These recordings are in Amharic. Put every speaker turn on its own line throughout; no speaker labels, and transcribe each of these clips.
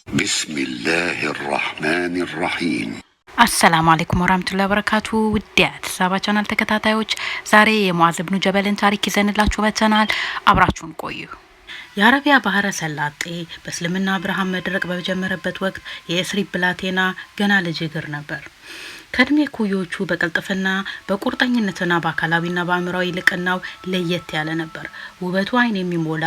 بسم الله الرحمن الرحيم።
السلام عليكم ورحمة الله وبركاته። ውድ የአዲስ አበባ ቻናል ተከታታዮች፣ ዛሬ የሙዓዝ ብኑ ጀበልን ታሪክ ይዘንላችሁ መጥተናል። አብራችሁን ቆዩ። የአረቢያ ባህረ ሰላጤ በእስልምና ብርሃን መድረቅ በጀመረበት ወቅት የየስሪብ ብላቴና ገና ልጅ እግር ነበር። ከእድሜ ኩዮቹ በቅልጥፍና፣ በቁርጠኝነትና በአካላዊና በአእምሯዊ ልቅናው ለየት ያለ ነበር። ውበቱ አይን የሚሞላ፣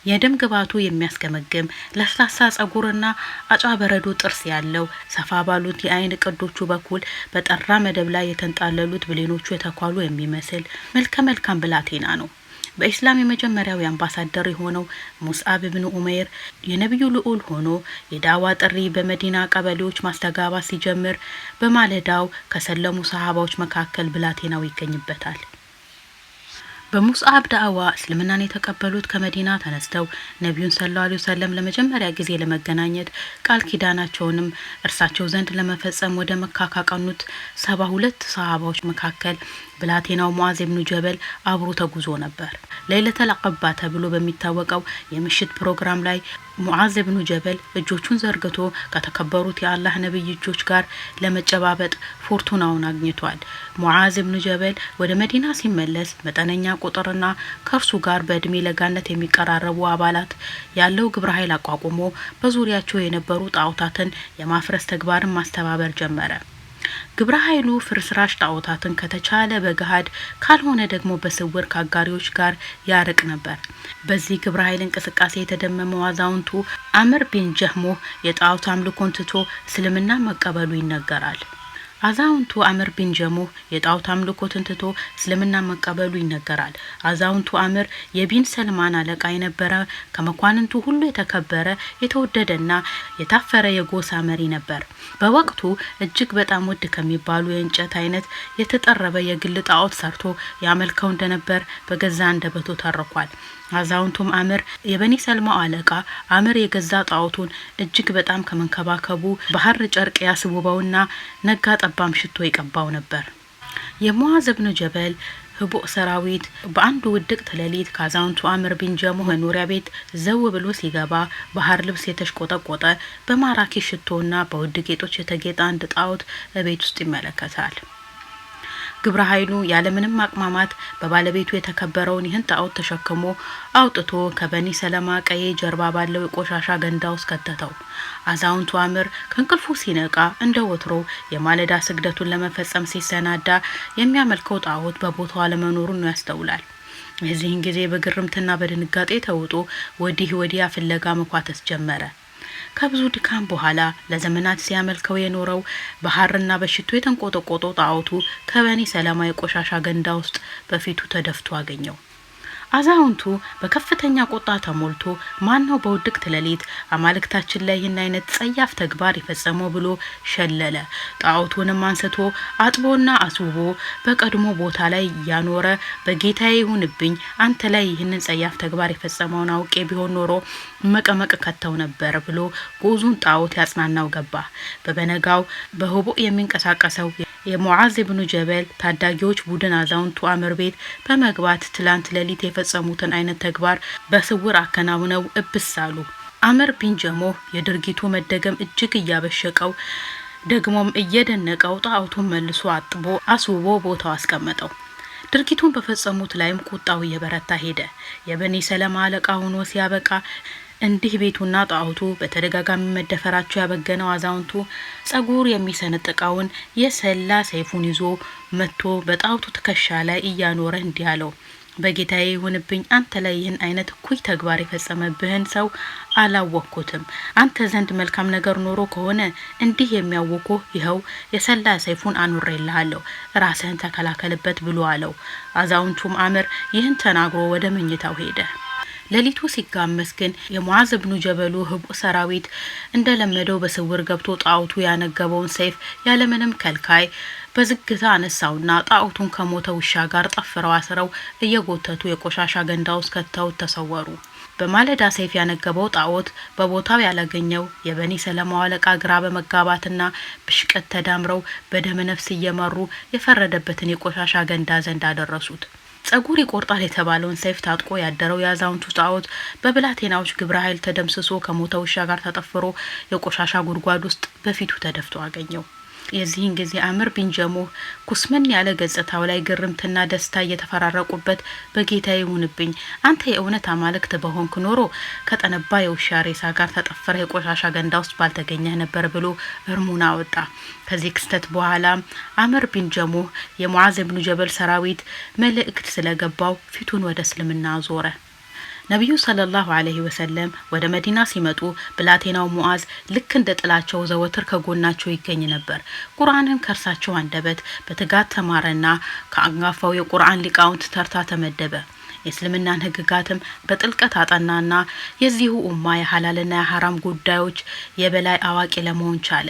የደም ግባቱ የሚያስገመግም፣ ለስላሳ ጸጉርና አጫ በረዶ ጥርስ ያለው፣ ሰፋ ባሉት የአይን ቅዶቹ በኩል በጠራ መደብ ላይ የተንጣለሉት ብሌኖቹ የተኳሉ የሚመስል መልከ መልካም ብላቴና ነው። በኢስላም የመጀመሪያው የአምባሳደር የሆነው ሙስአብ ብን ኡመይር የነቢዩ ልዑል ሆኖ የዳዋ ጥሪ በመዲና ቀበሌዎች ማስተጋባት ሲጀምር በማለዳው ከሰለሙ ሰሃባዎች መካከል ብላቴናው ይገኝበታል። በሙስአብ ዳዕዋ እስልምናን የተቀበሉት፣ ከመዲና ተነስተው ነቢዩን صلى الله عليه وسلم ለመጀመሪያ ጊዜ ለመገናኘት፣ ቃል ኪዳናቸውንም እርሳቸው ዘንድ ለመፈጸም ወደ መካ ካቀኑት 72 ሰሃባዎች መካከል ብላቴናው ሙዓዝ ብኑ ጀበል አብሮ ተጉዞ ነበር። ለይለተል አቀባ ተብሎ በሚታወቀው የምሽት ፕሮግራም ላይ ሙዓዝ ብኑ ጀበል እጆቹን ዘርግቶ ከተከበሩት የአላህ ነቢይ እጆች ጋር ለመጨባበጥ ፎርቱናውን አግኝቷል። ሙዓዝ ብኑ ጀበል ወደ መዲና ሲመለስ መጠነኛ ቁጥርና ከእርሱ ጋር በእድሜ ለጋነት የሚቀራረቡ አባላት ያለው ግብረ ኃይል አቋቁሞ በዙሪያቸው የነበሩ ጣዖታትን የማፍረስ ተግባርን ማስተባበር ጀመረ። ግብረ ኃይሉ ፍርስራሽ ጣዖታትን ከተቻለ በገሃድ፣ ካልሆነ ደግሞ በስውር ከአጋሪዎች ጋር ያርቅ ነበር። በዚህ ግብረ ኃይል እንቅስቃሴ የተደመመው አዛውንቱ አምር ቢን ጀህሞህ የጣዖት አምልኮን ትቶ እስልምና መቀበሉ ይነገራል። አዛውንቱ አምር ቢን ጀሙህ የጣዖት አምልኮትን ትቶ እስልምና መቀበሉ ይነገራል። አዛውንቱ አምር የቢን ሰልማን አለቃ የነበረ፣ ከመኳንንቱ ሁሉ የተከበረ፣ የተወደደና የታፈረ የጎሳ መሪ ነበር። በወቅቱ እጅግ በጣም ውድ ከሚባሉ የእንጨት አይነት የተጠረበ የግል ጣዖት ሰርቶ ያመልከው እንደነበር በገዛ አንደበቱ ተርኳል። አዛውንቱም አምር፣ የበኒ ሰልማው አለቃ አምር፣ የገዛ ጣዖቱን እጅግ በጣም ከመንከባከቡ በሀር ጨርቅ ያስውበውና ነጋ ጠባም ሽቶ ይቀባው ነበር። የሙዓዝ ብኑ ጀበል ህቡዕ ሰራዊት በአንዱ ውድቅት ሌሊት ከአዛውንቱ አምር ቢን ጀሙ መኖሪያ ቤት ዘው ብሎ ሲገባ በሀር ልብስ የተሽቆጠቆጠ፣ በማራኪ ሽቶና በውድ ጌጦች የተጌጠ አንድ ጣዖት እቤት ውስጥ ይመለከታል። ግብረ ኃይሉ ያለምንም ማቅማማት በባለቤቱ የተከበረውን ይህን ጣዖት ተሸክሞ አውጥቶ ከበኒ ሰለማ ቀዬ ጀርባ ባለው የቆሻሻ ገንዳ ውስጥ ከተተው። አዛውንቱ አምር ከእንቅልፉ ሲነቃ እንደ ወትሮ የማለዳ ስግደቱን ለመፈጸም ሲሰናዳ የሚያመልከው ጣዖት በቦታው አለመኖሩን ነው ያስተውላል። የዚህን ጊዜ በግርምትና በድንጋጤ ተውጦ ወዲህ ወዲያ ፍለጋ መኳተስ ጀመረ። ከብዙ ድካም በኋላ ለዘመናት ሲያመልከው የኖረው፣ በሐርና በሽቶ የተንቆጠቆጠው ጣዖቱ ከበኒ ሰላማ የቆሻሻ ገንዳ ውስጥ በፊቱ ተደፍቶ አገኘው። አዛውንቱ በከፍተኛ ቁጣ ተሞልቶ ማን ነው በውድቅት ሌሊት አማልክታችን ላይ ይህን አይነት ጸያፍ ተግባር የፈጸመው ብሎ ሸለለ። ጣዖቱንም አንስቶ አጥቦና አስውቦ በቀድሞ ቦታ ላይ እያኖረ በጌታዬ ይሁንብኝ፣ አንተ ላይ ይህንን ጸያፍ ተግባር የፈጸመውን አውቄ ቢሆን ኖሮ መቀመቅ ከተው ነበር ብሎ ጉዙን ጣዖት ያጽናናው ገባ። በበነጋው በህቡዕ የሚንቀሳቀሰው የሙዓዝ ብኑ ጀበል ታዳጊዎች ቡድን አዛውንቱ አምር ቤት በመግባት ትላንት ሌሊት የፈጸሙትን አይነት ተግባር በስውር አከናውነው እብስ አሉ። አምር ቢን ጀሞህ የድርጊቱ መደገም እጅግ እያበሸቀው ደግሞም እየደነቀው ጣዖቱን መልሶ አጥቦ አስውቦ ቦታው አስቀመጠው። ድርጊቱን በፈጸሙት ላይም ቁጣው እየበረታ ሄደ። የበኒ ሰለማ አለቃ ሆኖ ሲያበቃ እንዲህ ቤቱና ጣዖቱ በተደጋጋሚ መደፈራቸው ያበገነው አዛውንቱ ጸጉር የሚሰነጥቀውን የሰላ ሰይፉን ይዞ መጥቶ በጣዖቱ ትከሻ ላይ እያኖረ እንዲህ አለው። በጌታዬ ይሁንብኝ፣ አንተ ላይ ይህን አይነት እኩይ ተግባር የፈጸመብህን ሰው አላወቅኩትም። አንተ ዘንድ መልካም ነገር ኖሮ ከሆነ እንዲህ የሚያውኩህ ይኸው የሰላ ሰይፉን አኑሬልሃለሁ፣ ራስህን ተከላከልበት ብሎ አለው። አዛውንቱም አምር ይህን ተናግሮ ወደ መኝታው ሄደ። ሌሊቱ ሲጋመስ ግን የሙዓዝ ብኑ ጀበሉ ህቡዕ ሰራዊት እንደለመደው በስውር ገብቶ ጣዖቱ ያነገበውን ሰይፍ ያለምንም ከልካይ በዝግታ አነሳውና ጣዖቱን ከሞተ ውሻ ጋር ጠፍረው አስረው እየጎተቱ የቆሻሻ ገንዳ ውስጥ ከተው ተሰወሩ። በማለዳ ሰይፍ ያነገበው ጣዖት በቦታው ያላገኘው የበኒ ሰለማው አለቃ ግራ በመጋባትና ብሽቀት ተዳምረው በደመ ነፍስ እየመሩ የፈረደበትን የቆሻሻ ገንዳ ዘንድ አደረሱት። ጸጉር ይቆርጣል የተባለውን ሰይፍ ታጥቆ ያደረው የአዛውንቱ ጣዖት በብላቴናዎች ግብረ ኃይል ተደምስሶ ከሞተ ውሻ ጋር ተጠፍሮ የቆሻሻ ጉድጓድ ውስጥ በፊቱ ተደፍቶ አገኘው። የዚህን ጊዜ አምር ቢን ጀሙህ ኩስምን ያለ ገጽታው ላይ ግርምትና ደስታ እየተፈራረቁበት በጌታ ይሁንብኝ፣ አንተ የእውነት አማልክት በሆንክ ኖሮ ከጠነባ የውሻ ሬሳ ጋር ተጠፈረ የቆሻሻ ገንዳ ውስጥ ባልተገኘህ ነበር ብሎ እርሙን አወጣ። ከዚህ ክስተት በኋላ አምር ቢን ጀሙህ የሙዓዝ ብኑ ጀበል ሰራዊት መልእክት ስለገባው ፊቱን ወደ እስልምና ዞረ። ነቢዩ ሰለላሁ ዐለይሂ ወሰለም ወደ መዲና ሲመጡ ብላቴናው ሙዓዝ ልክ እንደ ጥላቸው ዘወትር ከጎናቸው ይገኝ ነበር። ቁርአንን ከእርሳቸው አንደበት በትጋት ተማረና ከአንጋፋው የቁርአን ሊቃውንት ተርታ ተመደበ። የእስልምናን ሕግጋትም በጥልቀት አጠናና የዚሁ ኡማ የሀላልና የሀራም ጉዳዮች የበላይ አዋቂ ለመሆን ቻለ።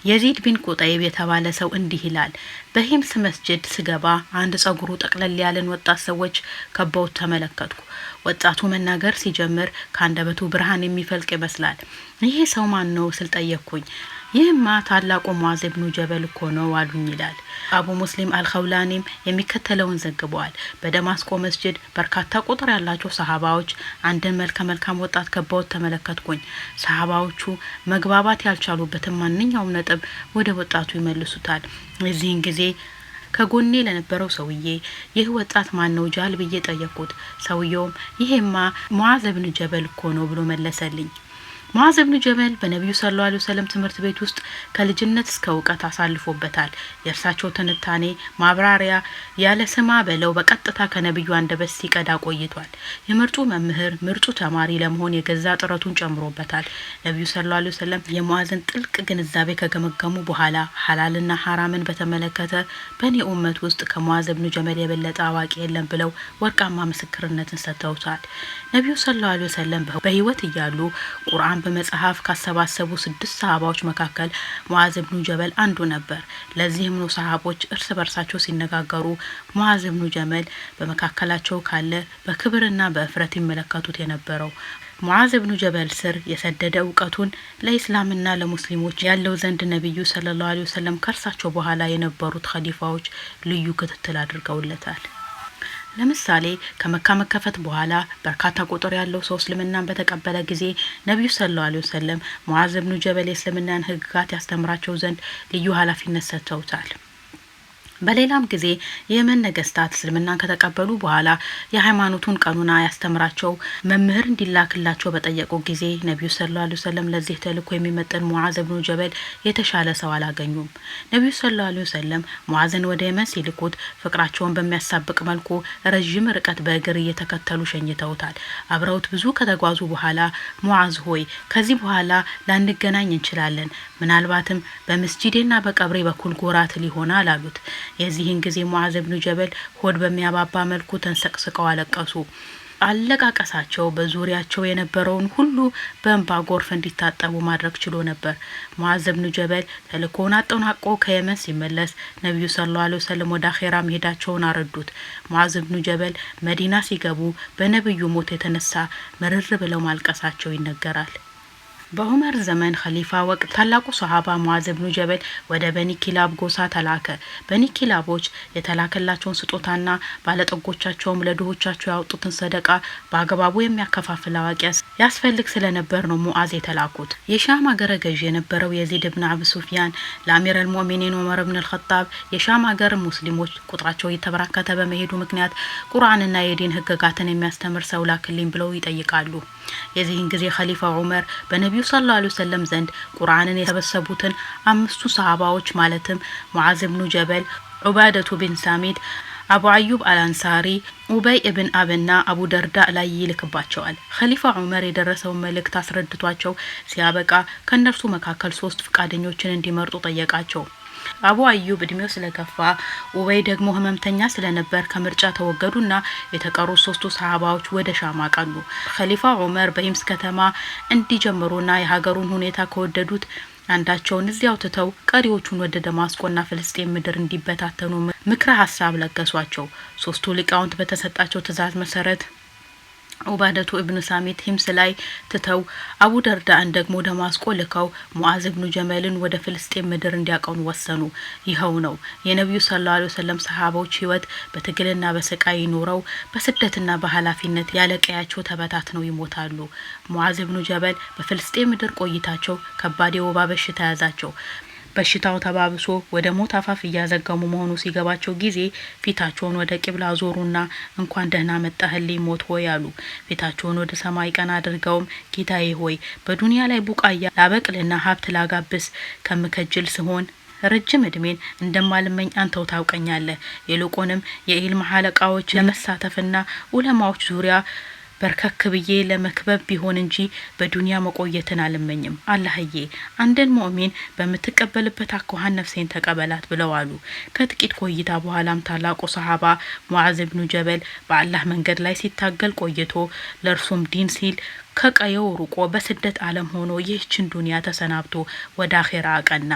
የዚድ ቢን ቁጠይብ የተባለ ሰው እንዲህ ይላል። በሂምስ መስጅድ ስገባ አንድ ጸጉሩ ጠቅለል ያለን ወጣት ሰዎች ከበውት ተመለከትኩ። ወጣቱ መናገር ሲጀምር ከአንደበቱ ብርሃን የሚፈልቅ ይመስላል። ይሄ ሰው ማን ነው ስል ጠየቅኩኝ። ይህማ ታላቁ ሙዓዝ ብኑ ጀበል እኮ ነው አሉኝ ይላል። አቡ ሙስሊም አልኸውላኒም የሚከተለውን ዘግበዋል። በደማስቆ መስጅድ በርካታ ቁጥር ያላቸው ሰሃባዎች አንድን መልከ መልካም ወጣት ከበውት ተመለከትኩኝ። ሰሃባዎቹ መግባባት ያልቻሉበትን ማንኛውም ነጥብ ወደ ወጣቱ ይመልሱታል። የዚህን ጊዜ ከጎኔ ለነበረው ሰውዬ ይህ ወጣት ማን ነው ጃል ብዬ ጠየቅኩት። ሰውየውም ይሄማ ሙዓዝ ብን ጀበል እኮ ነው ብሎ መለሰልኝ። ሙዓዝ ብኑ ጀበል በነቢዩ ሰለላሁ ዐለይሂ ወሰለም ትምህርት ቤት ውስጥ ከልጅነት እስከ እውቀት አሳልፎበታል። የእርሳቸው ትንታኔ ማብራሪያ ያለ ስማ በለው በቀጥታ ከነቢዩ አንደበት ሲቀዳ ቆይቷል። የምርጡ መምህር ምርጡ ተማሪ ለመሆን የገዛ ጥረቱን ጨምሮበታል። ነቢዩ ሰለላሁ ዐለይሂ ወሰለም የሙዓዝን ጥልቅ ግንዛቤ ከገመገሙ በኋላ ሀላልና ሀራምን በተመለከተ በእኔ ኡመት ውስጥ ከሙዓዝ ብኑ ጀበል የበለጠ አዋቂ የለም ብለው ወርቃማ ምስክርነትን ሰጥተውታል። ነቢዩ ሰለላሁ ዐለይሂ ወሰለም በህይወት እያሉ ቁርአን በመጽሐፍ ካሰባሰቡ 6 ሰሃባዎች መካከል ሙዓዝ ብኑ ጀበል አንዱ ነበር። ለዚህም ነው ሰሃቦች እርስ በርሳቸው ሲነጋገሩ ሙዓዝ ብኑ ጀበል በመካከላቸው ካለ በክብርና በእፍረት ይመለከቱት የነበረው። ሙዓዝ ብኑ ጀበል ስር የሰደደ እውቀቱን ለኢስላምና ለሙስሊሞች ያለው ዘንድ ነቢዩ ሰለላሁ ዐለይሂ ወሰለም ከእርሳቸው በኋላ የነበሩት ኸሊፋዎች ልዩ ክትትል አድርገውለታል። ለምሳሌ ከመካ መከፈት በኋላ በርካታ ቁጥር ያለው ሰው እስልምናን በተቀበለ ጊዜ ነቢዩ ሰለላሁ ዐለይሂ ወሰለም ሙዓዝ ብኑ ጀበል የእስልምናን ሕግጋት ያስተምራቸው ዘንድ ልዩ ኃላፊነት ሰጥተውታል። በሌላም ጊዜ የየመን ነገስታት እስልምናን ከተቀበሉ በኋላ የሃይማኖቱን ቀኑና ያስተምራቸው መምህር እንዲላክላቸው በጠየቁ ጊዜ ነቢዩ ሰለላሁ ዐለይሂ ወሰለም ለዚህ ተልእኮ የሚመጥን ሙዓዝ ብኑ ጀበል የተሻለ ሰው አላገኙም። ነቢዩ ሰለላሁ ዐለይሂ ወሰለም ሙዓዝን ወደ የመን ሲልኩት ፍቅራቸውን በሚያሳብቅ መልኩ ረዥም ርቀት በእግር እየተከተሉ ሸኝተውታል። አብረውት ብዙ ከተጓዙ በኋላ ሙዓዝ ሆይ ከዚህ በኋላ ላንገናኝ እንችላለን፣ ምናልባትም በመስጂዴና በቀብሬ በኩል ጎራ ትል ይሆናል አሉት። የዚህን ጊዜ ሙዓዝ ብኑ ጀበል ሆድ በሚያባባ መልኩ ተንሰቅስቀው አለቀሱ። አለቃቀሳቸው በዙሪያቸው የነበረውን ሁሉ በእንባ ጎርፍ እንዲታጠቡ ማድረግ ችሎ ነበር። ሙዓዝ ብኑ ጀበል ተልእኮውን አጠናቆ ከየመን ሲመለስ ነቢዩ ሰለላሁ ዐለይሂ ወሰለም ወደ አኼራ መሄዳቸውን አረዱት። ሙዓዝ ብኑ ጀበል መዲና ሲገቡ በነቢዩ ሞት የተነሳ ምርር ብለው ማልቀሳቸው ይነገራል። በዑመር ዘመን ኸሊፋ ወቅት ታላቁ ሰሃባ ሙዓዝ ብኑ ጀበል ወደ በኒ ኪላብ ጎሳ ተላከ። በኒ ኪላቦች የተላከላቸውን ስጦታና ባለጠጎቻቸውም ለድሆቻቸው ያወጡትን ሰደቃ በአግባቡ የሚያከፋፍል አዋቂ ያስፈልግ ስለነበር ነው ሙዓዝ የተላኩት። የሻም አገረ ገዥ የነበረው የዚድ ብን አብ ሱፊያን ለአሚር አልሙእሚኒን ዑመር ብን አልኸጣብ የሻም ሀገር ሙስሊሞች ቁጥራቸው እየተበራከተ በመሄዱ ምክንያት ቁርአንና የዲን ህግጋትን የሚያስተምር ሰው ላክልኝ ብለው ይጠይቃሉ። የዚህን ጊዜ ኸሊፋ ዑመር በነቢዩ ሰለላሁ ዐለይሂ ወሰለም ዘንድ ቁርአንን የሰበሰቡትን 5ቱ ሰሃባዎች ማለትም ሙዓዝ ብኑ ጀበል፣ ዑባደቱ ቢን ሳሚድ፣ አቡ አዩብ አልአንሳሪ፣ ኡበይ እብን አብና አቡ ደርዳ ላይ ይልክባቸዋል። ኸሊፋ ዑመር የደረሰውን መልእክት አስረድቷቸው ሲያበቃ ከእነርሱ መካከል 3 ፍቃደኞችን እንዲመርጡ ጠየቃቸው። አቡ አዩብ እድሜው ስለገፋ፣ ኡበይ ደግሞ ህመምተኛ ስለነበር ከምርጫ ተወገዱና የተቀሩት 3ቱ ሰሃባዎች ወደ ሻም አቀኑ። ኸሊፋ ዑመር በሂምስ ከተማ እንዲጀምሩና የሀገሩን ሁኔታ ከወደዱት አንዳቸውን እዚያው ትተው ቀሪዎቹን ወደ ደማስቆና ፍልስጤም ምድር እንዲበታተኑ ምክረ ሀሳብ ለገሷቸው። 3ቱ ሊቃውንት በተሰጣቸው ትእዛዝ መሰረት ዑባደቱ እብኑ ሳሚት ሂምስ ላይ ትተው አቡ ደርዳእን ደግሞ ደማስቆ ልከው ሙዓዝ እብኑ ጀመልን ወደ ፍልስጤም ምድር እንዲያቀኑ ወሰኑ። ይኸው ነው የነቢዩ ሰለላሁ ዐለይሂ ወሰለም ሰሃባዎች ህይወት በትግልና በስቃይ ይኖረው በስደትና በኃላፊነት ያለ ቀያቸው ተበታትነው ይሞታሉ። ሙዓዝ እብኑ ጀበል በፍልስጤም ምድር ቆይታቸው ከባድ የወባ በሽታ ያዛቸው። በሽታው ተባብሶ ወደ ሞት አፋፍ እያዘገሙ መሆኑ ሲገባቸው ጊዜ ፊታቸውን ወደ ቂብላ ዞሩና እንኳን ደህና መጣህልኝ ሞት ሆይ አሉ። ፊታቸውን ወደ ሰማይ ቀና አድርገውም ጌታዬ ሆይ፣ በዱንያ ላይ ቡቃያ ላበቅልና ሀብት ላጋብስ ከምከጅል ስሆን ረጅም እድሜን እንደማልመኝ አንተው ታውቀኛለህ። ይልቁንም የኢልም ሐለቃዎች ለመሳተፍና ኡለማዎች ዙሪያ በርከክ ብዬ ለመክበብ ቢሆን እንጂ በዱንያ መቆየትን አልመኝም። አላህዬ፣ አንድን ሙእሚን በምትቀበልበት አኳኋን ነፍሴን ተቀበላት ብለው አሉ። ከጥቂት ቆይታ በኋላም ታላቁ ሰሃባ ሙዓዝ ብኑ ጀበል በአላህ መንገድ ላይ ሲታገል ቆይቶ ለእርሱም ዲን ሲል ከቀየው ርቆ በስደት ዓለም ሆኖ ይህችን ዱንያ ተሰናብቶ ወደ አኼራ አቀና።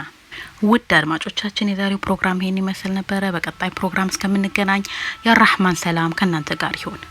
ውድ አድማጮቻችን፣ የዛሬው ፕሮግራም ይሄን ይመስል ነበረ። በቀጣይ ፕሮግራም እስከምንገናኝ የራህማን ሰላም ከእናንተ ጋር ይሁን።